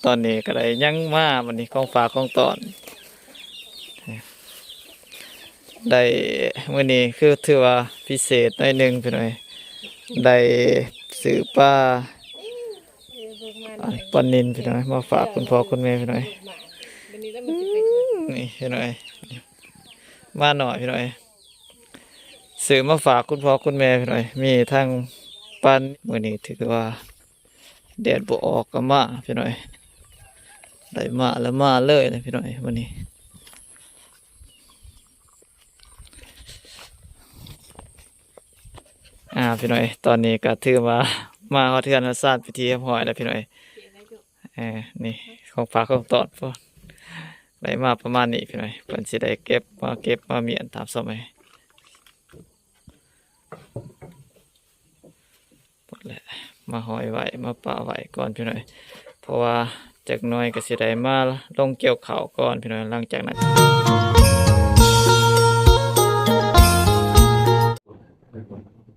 ຕອນນີ້ກໍໄດ້ຫຍັງມາບັດນີ້ ຂອງຝາກຂອງຕ້ອນ ໄດ້ ມື້ນີ້ຄືຖືວ່າພິເສດໜ້ອຍໜຶ່ງພີ່ນ້ອງ ໄດ້ຊື້ປາ ອ່າ ປານິນພີ່ນ້ອງ ມາຝາກຄຸນພໍ່ຄຸນແມ່ພີ່ນ້ອງ ນີ້ພີ່ນ້ອງ ມາໜ້ອຍພີ່ນ້ອງ ຊື້ມາຝາກຄຸນພໍ່ຄຸນແມ່ພີ່ນ້ອງ ມີທັງປາ ມື້ນີ້ຖືວ່າ ແດດບໍ່ອອກກໍມາພີ່ນ້ອງ ໄດ້ມາແລ້ວມາເລີຍນະພີ່ນ້ອງ ມື້ນີ້ ອ່າ ພີ່ນ້ອງ ຕອນນີ້ກໍຖືວ່າມາຮອດເຮືອນຮອດຊານເປັນທີ່ຮຽບຮ້ອຍແລ້ວພີ່ນ້ອງ ເອີ ນີ້ຂອງຝາກຂອງຕ້ອນ ໄດ້ມາປະມານນີ້ພີ່ນ້ອງ ເພິ່ນຊິໄດ້ເກັບ ມາເກັບມາມ້ຽນຕາມສະໄໝ. ພຸ້ນແຫຼະ ມາຫ້ອຍໄວ້ ມາປະໄວ້ກ່ອນພີ່ນ້ອງ ເພາະວ່າຈັກໜ້ອຍກໍຊິໄດ້ມາລົງກ່ຽວເຂົ້າກ່ອນພີ່ນ້ອງ ຫຼັງຈາກນັ້ນ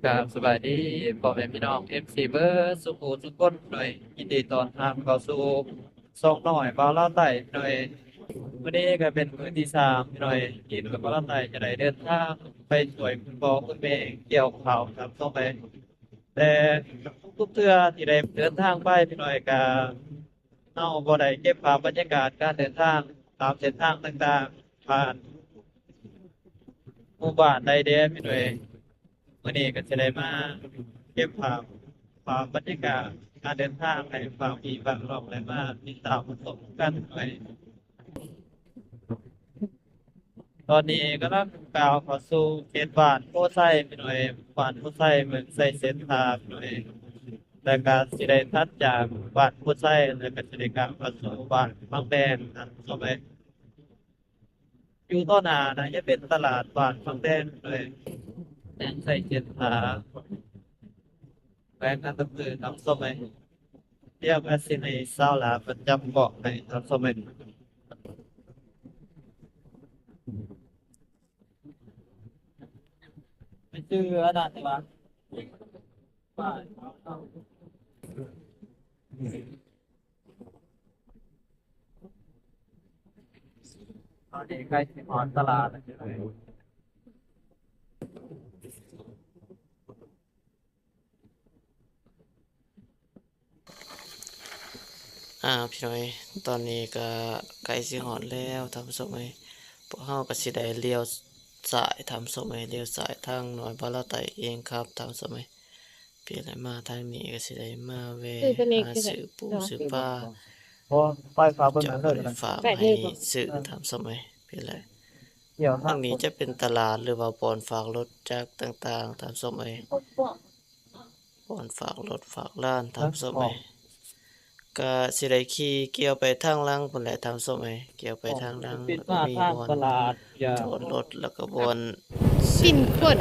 ກາບສະບາຍດີພໍ່ແມ່ພີ່ນ້ອງ ເອັຟຊີ ເບິດສູ່ຜູ້ສູ່ຄົນ ຍິນດີຕ້ອນຮັບເຂົ້າສູ່ຊ່ອງນ້ອຍບ່າວລາວໃຕ້ ມື້ນີ້ກໍເປັນມື້ທີສາມພີ່ນ້ອງ ທີ່ບ່າວລາວໃຕ້ຈະໄດ້ເດີນທາງໄປຊ່ວຍຄຸນພໍ່ຄຸນແມ່ກ່ຽວເຂົ້າ ທ່ານຜູ້ຊົມເອີຍ ແຕ່ທຸກໆເທື່ອທີ່ໄດ້ເດີນທາງໄປພີ່ນ້ອງ ກະເຮົາບໍ່ໄດ້ເກັບພາບບັນຍາກາດການເດີນທາງຕາມເສັ້ນທາງຕ່າງໆ ຜ່ານໝູ່ບ້ານໃດແດ່ພີ່ນ້ອງ ມື້ນີ້ກໍຈະໄດ້ມາເກັບພາບ ພາບບັນຍາກາດການເດີນທາງໃຫ້ພວກພີ່ພວກນ້ອງໄດ້ມາຕິດຕາມຮັບຊົມກັນ ຕອນນີ້ກຳລັງກ້າວເຂົ້າສູ່ເຂດບ້ານໂພໄຊພີ່ນ້ອງ ບ້ານໂພໄຊ ເມືອງໄຊເສດຖາພີ່ນ້ອງ ແລ້ວກະຊິໄດ້ຖັດຈາກບ້ານໂພໄຊ ແລ້ວກະຊິໄດ້ກ້າວເຂົ້າສູ່ບ້ານພັງແດງ ທ່ານຜູ້ຊົມເອີຍ ຢູ່ຕໍ່ໜ້າໜ້າຈະເປັນຕະຫຼາດບ້ານພັງແດງເລີຍ ແຂວງໄຊເສດຖາ ແຂວງອັດຕະປື ທ່ານຜູ້ຊົມເອີຍ ດຽວກໍຊິໃຫ້ສາວຫຼ້າເພິ່ນຈຳເກາະໃຫ້ທ່ານຜູ້ຊົມເອີຍ ໄປຊື້ອັນນັ້ນດີກວ່າ ຕອນນີ້ໃກ້ຊິຮອດຕະຫຼາດແລ້ວ. ອ່າ ພີ່ນ້ອງເອີຍ ຕອນນີ້ກໍໃກ້ຊິຮອດແລ້ວທ່ານຜູ້ຊົມເອີຍ ພວກເຮົາກໍຊິໄດ້ລ້ຽວຊ້າຍທ່ານຜູ້ຊົມເອີຍ ລ້ຽວຊ້າຍທາງນ້ອຍບ່າວລາວໃຕ້ເອງຄັບທ່ານຜູ້ຊົມເອີຍ ພີ່ແຫຼະ ມາທາງນີ້ກໍຊິໄດ້ມາແວ່ຫາຊື້ປູຊື້ປາ ເຈົ້າໄປຝາກເບິ່ງເດີ ຝາກໃຫ້ຊື້ທ່ານຜູ້ຊົມເອີຍ ພີ່ແຫຼະ ທາງນີ້ຈະເປັນຕະຫຼາດ ຫຼືວ່າບ່ອນຝາກລົດຈັກຕ່າງໆ ທ່ານຜູ້ຊົມເອີຍ. ບ່ອນຝາກລົດຝາກລານທ່ານຜູ້ຊົມເອີຍ ກະຊິໄດ້ຂີ່ກ່ຽວໄປທາງຫຼັງພຸ້ນແຫຼະທ່ານຜູ້ຊົມເອີຍ ກ່ຽວໄປທາງຫຼັງ ແລ້ວກໍມີບ່ອນຈອດລົດ ແລ້ວກໍບ່ອນຊື້ ກິນຄົນ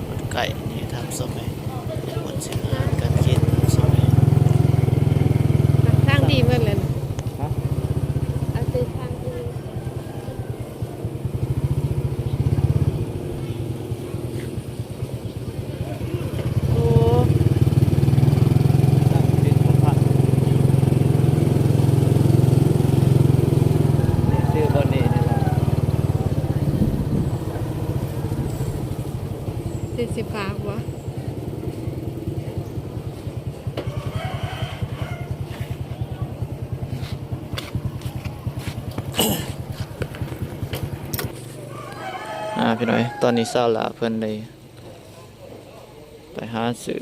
ມັນໃກ້ນີ້ທ່ານຜູ້ຊົມເອີຍ ບ່ອນຊື້ອາຫານການກິນທ່ານຜູ້ຊົມເອີຍ ທາງດີເໝິດແລ້ວ ເອົາແຕ່ທາງດີ. ໂອ້ ຕັ້ງເປັນພະພັກ ນີ້ຊື່ບ່ອນນີ້ນີ້ແຫຼະ ເຈັດສິບພາກບໍ່? ອ່າ ພີ່ນ້ອງເອີຍ ຕອນນີ້ສາວຫຼ້າເພິ່ນໄດ້ໄປຫາຊື້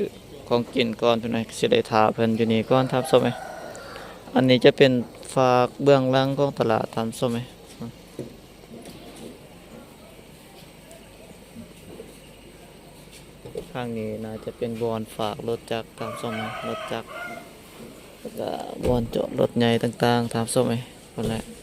ຂອງກິນກ່ອນ ພີ່ນ້ອງເອີຍ ຊິໄດ້ຖ້າເພິ່ນຢູ່ນີ້ກ່ອນທ່ານຜູ້ຊົມເອີຍ ອັນນີ້ຈະເປັນຟາກເບື້ອງຫຼັງຂອງຕະຫຼາດທ່ານຜູ້ຊົມເອີຍ. ທາງນີ້ໜ້າຈະເປັນບ່ອນຝາກລົດຈັກທ່ານຜູ້ຊົມເອີຍ ລົດຈັກ ແລ້ວກະບ່ອນຈອດລົດໃຫຍ່ຕ່າງໆ ທ່ານຜູ້ຊົມເອີຍ ພຸ້ນແຫຼະ. ເອີ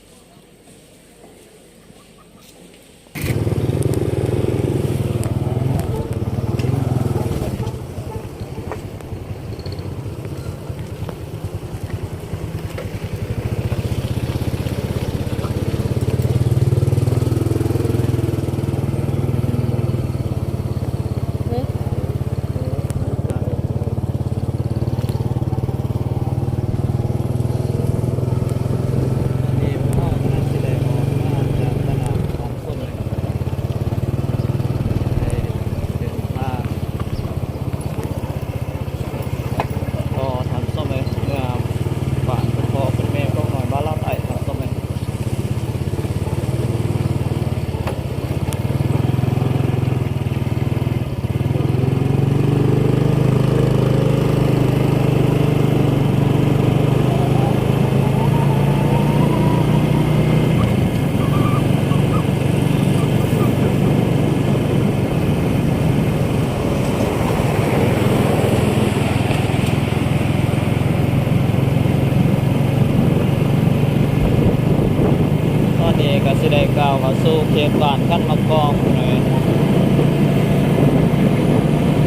ໄດ້ກ້າວເຂົ້າສູ່ເຂດບ້ານຄັນໝາກກອງ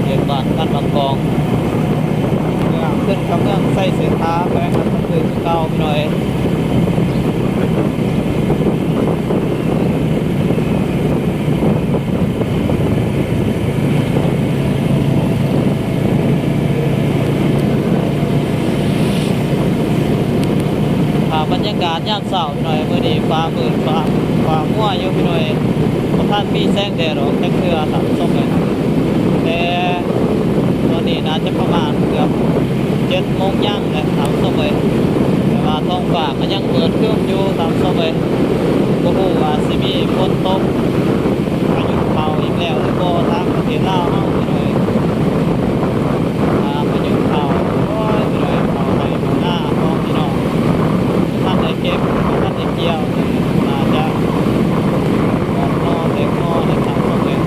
ເຂດບ້ານຄັນໝາກກອງ ເມືອງ ຂຶ້ນເຂົ້າເມືອງໄຊເສດຖາ ແຂວງອັດຕະປືຄືເກົ່າ ພີ່ນ້ອງເອີຍ. ພາບບັນຍາກາດຍາມເຊົ້າ ພີ່ນ້ອງເອີຍ ມື້ນີ້ຟ້າມືດ ຟ້າ ຟ້າມົວຢູ່ ພີ່ນ້ອງເອີຍ ບໍ່ທັນມີແສງແດດອອກຈັກເທື່ອ ທ່ານຜູ້ຊົມເອີຍ. ແຕ່ຕອນນີ້ໜ້າຈະປະມານເກືອບເຈັດໂມງຍາມແລ້ວ ທ່ານຜູ້ຊົມເອີຍ ແຕ່ວ່າທ້ອງຟ້າກໍຍັງມືດຄຶ້ມຢູ່ ທ່ານຜູ້ຊົມເອີຍ. ບໍ່ຮູ້ວ່າຊິມີຝົນຕົກ ພາຍຸເຂົ້າອີກແລ້ວຫຼືບໍ່ ທາງປະເທດລາວເຮົາ ພີ່ນ້ອງເອີຍ. ຖ້າພາຍຸເຂົ້າ ໂອ້ຍ ພີ່ນ້ອງເອີຍ ເຂົ້າໄຮ່ເຂົ້ານາຂອງພີ່ນ້ອງ ບໍ່ທັນໄດ້ເກັບ ບໍ່ທັນໄດ້ກ່ຽວ ໜ້າຈະອອກໜໍ່ແຕກໜໍ່ແລ້ວ ທ່ານຜູ້ຊົມເອີຍ.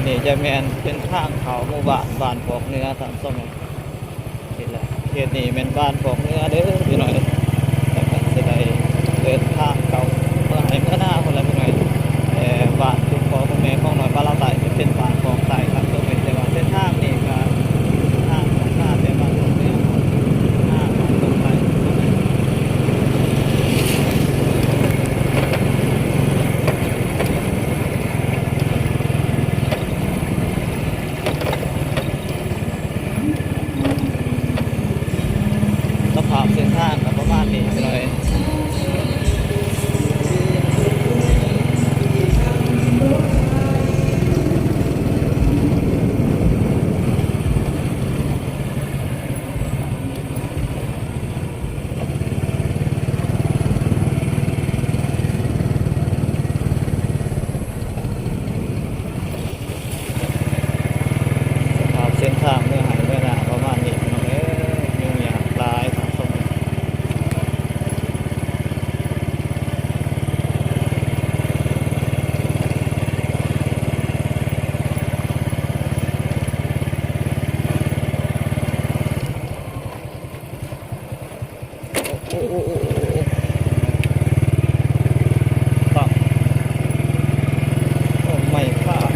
ນີ້ຈະແມ່ນເປັນທາງເຂົ້າໝູ່ບ້ານ ບ້ານພອກເໜືອ ທ່ານຜູ້ຊົມ. ນີ້ແຫຼະ ເຂດນີ້ແມ່ນບ້ານພອກເໜືອເດີພີ່ນ້ອງເອີຍ. ແລ້ວກໍຊິໄດ້ເດີນທາງເຂົ້າເມືອໄຮ່ເມືອນາພຸ້ນແຫຼະພີ່ນ້ອງເອີຍ. ແຕ່ບ້ານຄຸນພໍ່ຄຸນແມ່ຂອງນ້ອຍບາລາວໃຕ້ຈະເປັນບ້ານພອກໃຕ້ ທ່ານຜູ້ຊົມເອີຍ. ແຕ່ວ່າເສັ້ນທາງນີ້ກໍເປັນທາງຂອງນາ ແຕ່ບ້ານພອກເໜືອ ນາຂອງພອກໃຕ້. ສະພາບເສັ້ນທາງກໍປະມານນີ້ພີ່ນ້ອງເອີຍ. ສະພາບເສັ້ນທາງເມືອໄຮ່ເມືອນາປະມານນີ້ພີ່ນ້ອງເອີຍ. ຫຍຸ້ງຍາກຫຼາຍທ່ານຜູ້ຊົມ. ໂອ້ ໂອ້ ໂອ້ ໂອ້ ໂອ້ ໂອ້ ປັບ ໂອ້ ໄມ້ພາດ.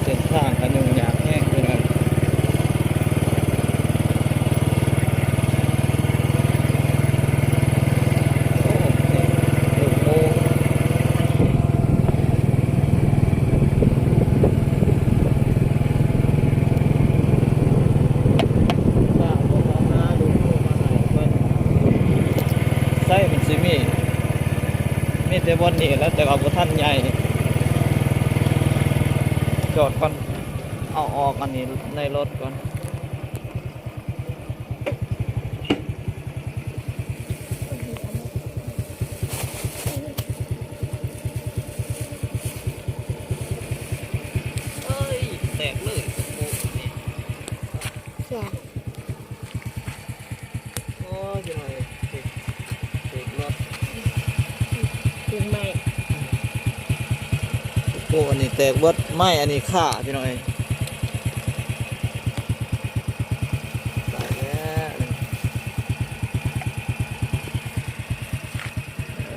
ເສັ້ນທາງກໍຫຍຸ້ງຍາກແຮງພີ່ນ້ອງ. ໂອ້ ໂອ້ ໂອ້ ໃສມັນຊິມີ ມີແຕ່ບ່ອນນີ້ແຫຼະ ແຕ່ວ່າບໍ່ທັນໃຫຍ່. ຈອດກ່ອນ ເອົາອອກອັນນີ້ໃນລົດກ່ອນ. ເອີຍ ແຕກເລີຍ ໂອ້ ນີ້ ສອງ ໂອ້ຍ ເຈັບ ເຈັບລົດ ເປັນໄມ້ ໂອ້ ອັນນີ້ແຕກເບິດ ໄມ້ອັນນີ້ຄາ ພີ່ນ້ອງເອີຍ. ຕາຍແລ້ວ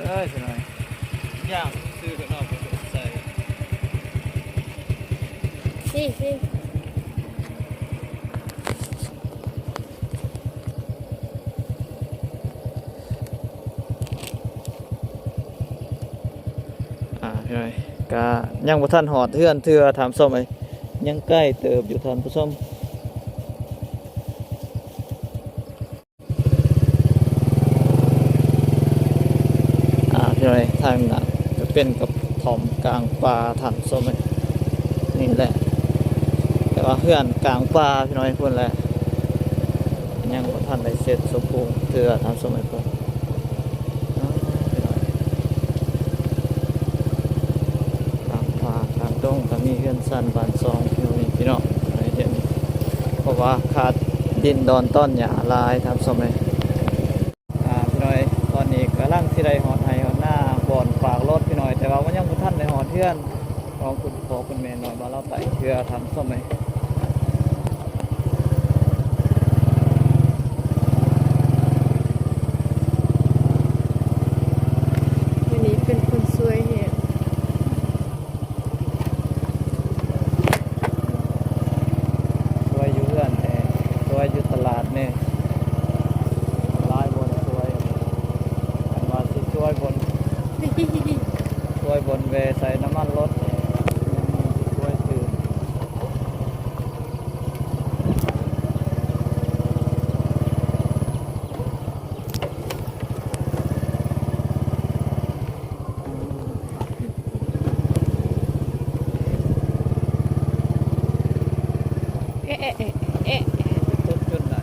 ເອີຍ ຊະໜ້ອຍ ຍ່າງຊື່ໆ ເນາະ ບໍ່ສົນໃຈ ນີ້ ນີ້. ອ່າ ພີ່ນ້ອງ ກະຍັງບໍ່ທັນຮອດເຮືອນເທື່ອທ່ານຜູ້ຊົມເອີຍ ຍັງໄກເຕີບຢູ່ທ່ານຜູ້ຊົມ. ອ່າ ພີ່ນ້ອງເອີຍ ທາງນັ້ນກະເປັນກະ ຖ້ອມກາງປ່າທ່ານຜູ້ຊົມເອີຍ ນີ້ແຫຼະ ແຕ່ວ່າເຮືອນກາງປ່າພີ່ນ້ອງເອີຍ ພຸ້ນແຫຼະ ຍັງບໍ່ທັນໄດ້ເສັດສົມບູນເທື່ອທ່ານຜູ້ຊົມເອີຍ ພຸ້ນ ກາງປ່າກາງດົງກະມີເຮືອນຊານບ້ານຊ່ອງຢູ່ນີ້ພີ່ນ້ອງ ເພາະວ່າຂາດດິນດອນຕອນຫຍ້າຫຼາຍທ່ານຜູ້ຊົມເອີຍ. ອ່າ ພີ່ນ້ອງເອີຍ ຕອນນີ້ກຳລັງຊິໄດ້ຮອດໄຮ່ຮອດນາ ບ່ອນປາກລົດພີ່ນ້ອງເອີຍ ແຕ່ວ່າມັນຍັງບໍ່ທັນໄດ້ຮອດເຮືອນຂອງຄຸນພໍ່ຄຸນແມ່ນ້ອຍບ້ານລາວໃຕ້ເທື່ອທ່ານຜູ້ຊົມເອີຍ. ມື້ນີ້ເປັນຄົນສວຍແຮງ. ສວຍຢູ່ເຮືອນແດ່ ສວຍຢູ່ຕະຫຼາດແດ່ ຫຼາຍບ່ອນສວຍ ຄັນວ່າຊິສວຍບ່ອນ ສວຍບ່ອນແວ່ໃສ່ນ້ຳມັນລົດ ຍັງມີສວຍຕື່ມ. ເອະ ເອະ ເອະ ເອະ ເອະ ຈົນ ຈົນໄດ້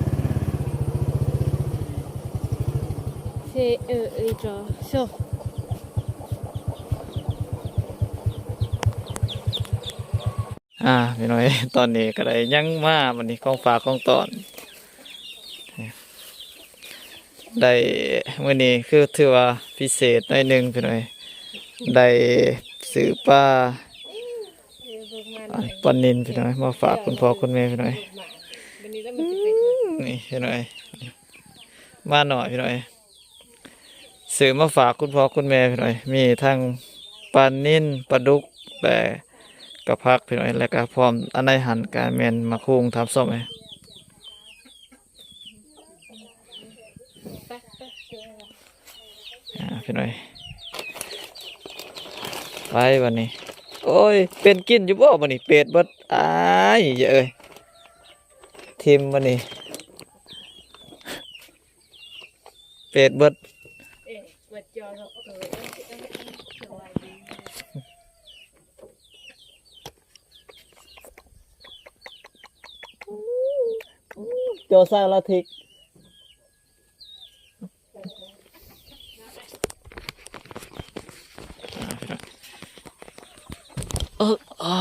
ເຊ ເອີ ເອີ ຈອ ໂຊ. ອ່າ ພີ່ນ້ອງເອີຍ ຕອນນີ້ກໍໄດ້ຫຍັງມາ ບັດນີ້ຂອງຝາກຂອງຕ້ອນ ໄດ້ ມື້ນີ້ຄືຖືວ່າພິເສດໜ້ອຍໜຶ່ງ ພີ່ນ້ອງເອີຍ ໄດ້ຊື້ປາ ອ່າ ປານິນ ພີ່ນ້ອງເອີຍ ມາຝາກຄຸນພໍ່ຄຸນແມ່ ພີ່ນ້ອງເອີຍ ນີ້ ພີ່ນ້ອງເອີຍ ມາໜ້ອຍ ພີ່ນ້ອງເອີຍ. ຊື້ມາຝາກຄຸນພໍ່ຄຸນແມ່ ພີ່ນ້ອງເອີຍ ມີທັງປານິນ ປາດຸກ ແລະກະຜັກ ພີ່ນ້ອງເອີຍ ແລະກະພ້ອມອັນໃນຫັ້ນກະແມ່ນໝາກຫຸ່ງ ທ່ານຜູ້ຊົມເອີຍ ອ່າ ພີ່ນ້ອງເອີຍ ໄປບັດນີ້ ໂອ້ຍ ເປັນກິນຢູ່ບໍ່ບັດນີ້ ເປດເບິດ ອ້າຍເອີຍ ຖິ້ມບັດນີ້ ເປດເບິດ ເອີ ເປີດຈໍ ຈໍສາລະທິກ ເອີ ອາ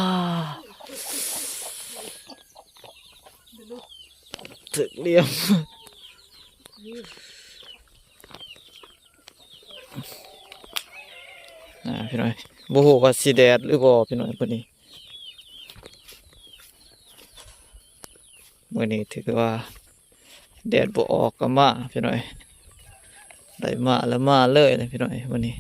ຖືກຫຼ່ຽມ ອ່າ ພີ່ນ້ອງ ບໍ່ຮູ້ວ່າຊິແດດຫຼືບໍ່ ພີ່ນ້ອງ ມື້ນີ້ ມື້ນີ້ຖືວ່າແດດບໍ່ອອກກໍມາ ພີ່ນ້ອງ ໄດ້ມາແລ້ວມາເລີຍນະ ພີ່ນ້ອງ ມື້ນີ້.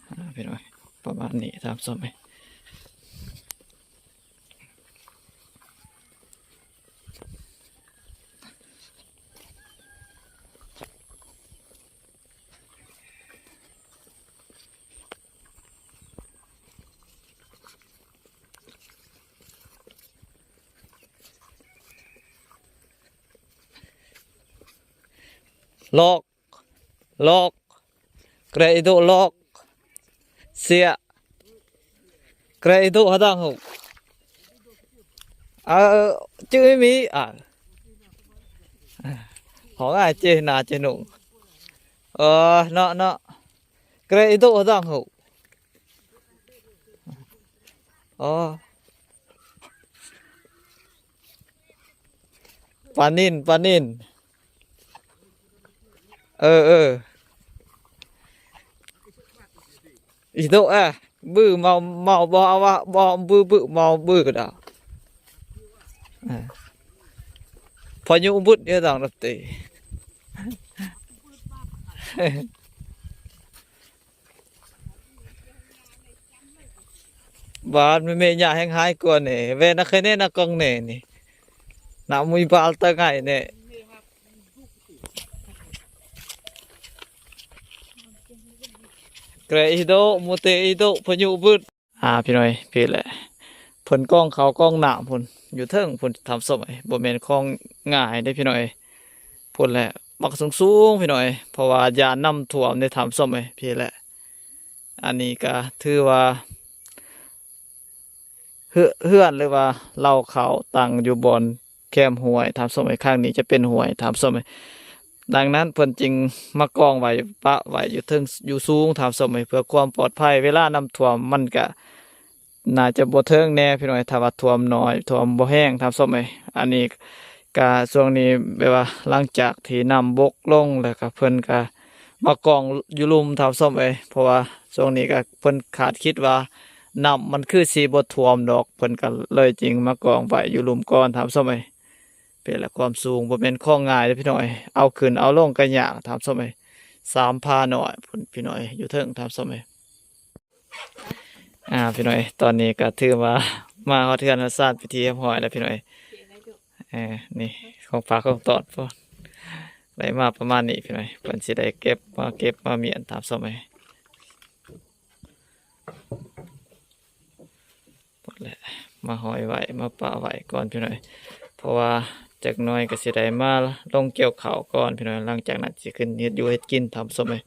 ອ່າ ພີ່ນ້ອງ ປະມານນີ້ ທ່ານຜູ້ຊົມເອີຍ ຫຼອກ ຫຼອກ ແກຣະອີໂດະ ຫຼອກ ເສຍ ແກຣະອີໂດະ ຫາດາງຫູ ເອີ ຈື່ມີ ອ່າ ຂອງອ້າຍເຈນາເຈນຸງ ເອີ ເນາະ ເນາະ ແກຣະອີໂດະ ຫາດາງຫູ ອໍ ປານິນ ປານິນ ເອີ ເອີ ອີໂຕະ ບືເມົາ ເມົາບໍ່ເອົາວະ ບໍ່ບືບືເມົາບືດອກ ເອີ ພາຍຸບຸດຢູ່ດອກດະຕິ. ບາດແມ່ຍ່າແຮ່ງຮ້າຍກວ່ານີ້ ແວ່ນະເຄີຍແນ່ນະກອງແນ່ນີ້ ນະມຸຍບາລຕະໄງແນ່ ແກຣະອີໂດະ ມູເຕອີໂດະ ພາຍຸບຶດ. ອ່າ ພີ່ນ້ອງເອີຍ ພີ້ແຫຼະ ເພິ່ນກອງເຂົ້າກອງນ້ຳພຸ້ນ ຢູ່ເທິງພຸ້ນ ທ່ານຜູ້ຊົມເອີຍ ບໍ່ແມ່ນຂອງງ່າຍເດ້ພີ່ນ້ອງເອີຍ ພຸ້ນແຫຼະ ໝາກສູງໆ ພີ່ນ້ອງເອີຍ ເພາະວ່າຢ້ານນ້ຳຖ້ວມເດ້ ທ່ານຜູ້ຊົມເອີຍ ພີ້ແຫຼະ ອັນນີ້ກະຖືວ່າ ເຮືອ ເຮືອນ ຫຼືວ່າເລົ້າເຂົ້າຕັ້ງຢູ່ບ່ອນແຄມຫ້ວຍ ທ່ານຜູ້ຊົມເອີຍ ຂ້າງນີ້ຈະເປັນຫ້ວຍ ທ່ານຜູ້ຊົມເອີຍ ດັ່ງນັ້ນເພິ່ນຈຶ່ງມາກອງໄວ້ ປະໄວ້ຢູ່ເທິງ ຢູ່ສູງ ທ່ານຜູ້ຊົມເອີຍ ເພື່ອຄວາມປອດໄພ ເວລານ້ຳຖ້ວມມັນກະໜ້າຈະບໍ່ເທິງແນ່ ພີ່ນ້ອງເອີຍ ຖ້າວ່າຖ້ວມໜ້ອຍ ຖ້ວມບໍ່ແຮງ ທ່ານຜູ້ຊົມເອີຍ ອັນນີ້ ກະຊ່ວງນີ້ແບບວ່າ ຫຼັງຈາກທີ່ນ້ຳບົກລົງ ແລ້ວກະເພິ່ນກະມາກອງຢູ່ລຸ່ມ ທ່ານຜູ້ຊົມເອີຍ ເພາະວ່າຊ່ວງນີ້ກະເພິ່ນຄາດຄິດວ່ານ້ຳມັນຄືຊິບໍ່ຖ້ວມດອກ ເພິ່ນກະເລີຍຈຶ່ງມາກອງໄວ້ຢູ່ລຸ່ມກ່ອນ ທ່ານຜູ້ຊົມເອີຍ ເປັນລະຄວາມສູງບໍ່ແມ່ນຂອງງ່າຍເດ້ພີ່ນ້ອງເອີຍ ເອົາຂຶ້ນເອົາລົງກະຍາກ ທ່ານຜູ້ຊົມເອີຍ ສາມຜານ້ອຍພຸ້ນ ພີ່ນ້ອງເອີຍ ຢູ່ເທິງ ທ່ານຜູ້ຊົມເອີຍ. ອ່າ ພີ່ນ້ອງເອີຍ ຕອນນີ້ກະຖືວ່າມາຮອດເຮືອນຮອດຊານເປັນທີ່ຮຽບຮ້ອຍແລ້ວ ພີ່ນ້ອງເອີຍ ເອີ ນີ້ຂອງຝາກຂອງຕ້ອນພຸ້ນ ໄດ້ມາປະມານນີ້ ພີ່ນ້ອງເອີຍ ເພິ່ນຊິໄດ້ເກັບ ມາເກັບມາມ້ຽນ ທ່ານຜູ້ຊົມເອີຍ ພຸ້ນແຫຼະ ມາຫ້ອຍໄວ້ ມາປະໄວ້ກ່ອນ ພີ່ນ້ອງເອີຍ ເພາະວ່າຈັກໜ້ອຍກະຊິໄດ້ມາລົງກ່ຽວເຂົ້າກ່ອນ ພີ່ນ້ອງເອີຍ ຫຼັງຈາກນັ້ນຊິຂຶ້ນເຮັດຢູ່ເຮັດກິນ ທ່ານຜູ້ຊົມເອີຍ.